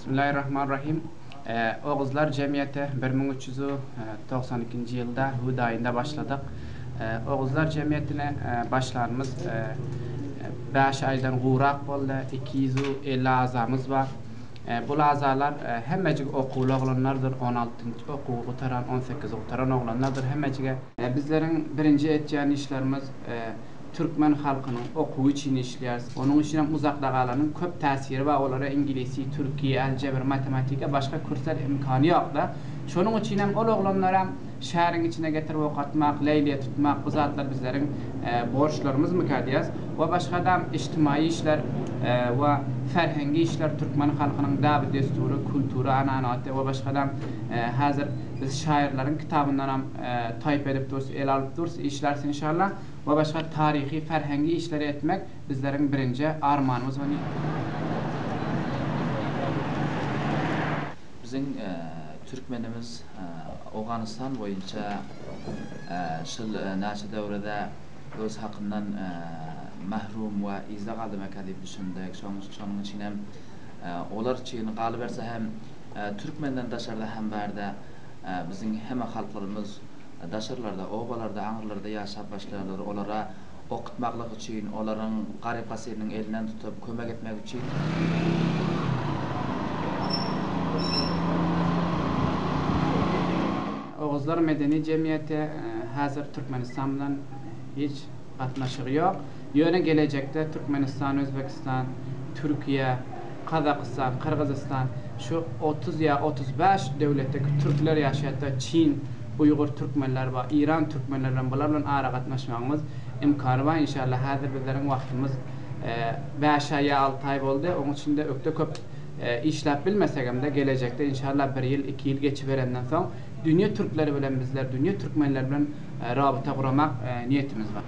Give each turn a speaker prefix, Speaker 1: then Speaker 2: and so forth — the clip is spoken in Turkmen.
Speaker 1: Bismillahirrahmanirrahim. Oguzlar jemgyýeti 1392-nji ýylda hud aýynda başladyk. Oguzlar jemgyýetini başlanymyz bäş aýdan gowrak boldy. 250 azamyz bar. Bul azalar hemmejik okuwly oglanlardyr, on altynjy okuwy gutaran, on sekizi gutaran oglanlardyr hemmejige. Bizleriň birinji etýän işlerimiz türkmen halkynyň okuwy üçin işleýäris. Onuň üçinem uzakda galanyň köp täsiri bar, olara inglisi, türki, aljebr, matematika başga kurslar imkany ýokda. Şonuň üçinem ol oglanlaram şäheriň içine getirip okatmak, leýliýe tutmak bu zatlar bizleriň borçlarymyzmyka diýýäs. We başgadam ijtimaýy işler we ferhengi işler türkmen halkynyň däbi-dessury, kultury, ananaty we başgadam häzir biz şaýyrlaryň kitabyndanam taýp edip durus, ele alyp durus, işläris inşallah. We başga taryhy, ferhengi işleri etmek bizleriň birinji armanymyz we
Speaker 2: Biziň türkmenimiz Owganystan boýunça şul näçe döwrede öz hakyndan mahrum we yzda galdymyka diýip düşündik. Şonuň üçin hem olar üçin galyberse hem türkmenden daşarda hem bärde biziň hemme halklarymyz daşarlarda, obalarda, aňyrlarda ýaşap başlaýarlar. Olara okutmaklyk üçin, olaryň garyp-gasyrynyň elinden tutup, kömek etmek üçin.
Speaker 1: Oguzlar medeni jemgyýeti häzir Türkmenistan bilen hiç gatnaşygy ýok. Ýöne gelejekde Türkmenistan, Özbegistan, Türkiýe, Gazagystan, Gyrgyzystan şu 30 ýa 35 döwletdeki türkler ýaşaýar, Çin, Uýgur türkmenler bar, Iran türkmenleri bilen bular bilen aragatnaşmagymyz imkany bar inşallah. Häzir bizleriň wagtymyz 5 aý ýa 6 aý boldy. Oň içinde ökde köp işläp bilmesegemde gelejekde inşallah bir ýyl, iki ýyl geçiberenden soň dünýe türkleri bilen bizler dünýe türkmenleri bilen rabita guramak niýetimiz bar.